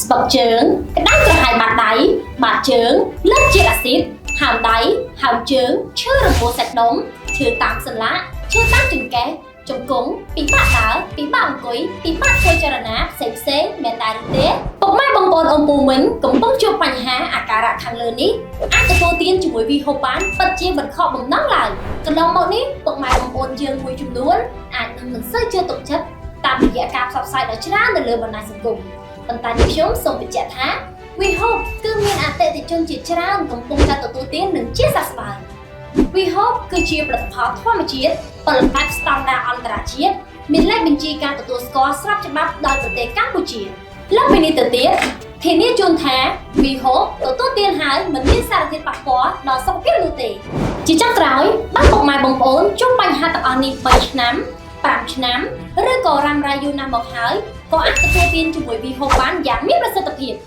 ស្ពឹកជើងក្តៅក្រហាយបាតដៃបាតជើងលើកជាតិអាស៊ីតហើមដៃហើមជើងឈឺរមួលសាច់ដុំឈឺតាមសន្លាក់ឈឺតាមចង្កេះជង្គង់ពិបាកដើរពិបាកអង្គុយពិបាកធ្វើចលនាផ្សេងផ្សេងៗមែនដែរឬទេពុកម៉ែបងប្អូនអ៊ំពូមីងកំពុងជួបបញ្ហាអាការៈខាងលើនេះអាចទទួលទានជាមួយវីហូបបានពិតជាមិនខកបំណងឡើយកន្លងមកនេះពុកម៉ែបងប្អូនយើងមួយចំនួនអាចនឹងមិនសូវជឿទុកចិត្តតាមរយៈការផ្សព្វផ្សាយដ៏ច្រើននៅលើបណ្ដាញសង្គមប៉ុន្តែនេះខ្ញុំសូមបញ្ជាក់ថាវីហូបគឺមានអតិថិជនជាច្រើនកំពុងតែទទួលទាននិងជាសះស្បើយវីហូបគឺជាផលិតផលធម្មជាតិផលិតបែបស្តង់ដារអន្តរជាតិមានលេខបញ្ជីការទទួលស្គាល់ស្របច្បាប់ដោយប្រទេសកម្ពុជាលើសពីនេះទៅទៀតធានាជូនថាវីហូបទទួលទានហើយមិនមានសារធាតុប៉ះពាល់ដល់សុខភាពនោះទេជាចុងក្រោយបើពុកម៉ែបងប្អូនជួបបញ្ហាទាំងអស់នេះ3ឆ្នាំ5ឆ្នាំឬក៏រ៉ាំរ៉ៃយូរណាស់មកហើយក៏អាចទទួលទានជាមួយវីហូបបានយ៉ាងមានប្រសិទ្ធភាព។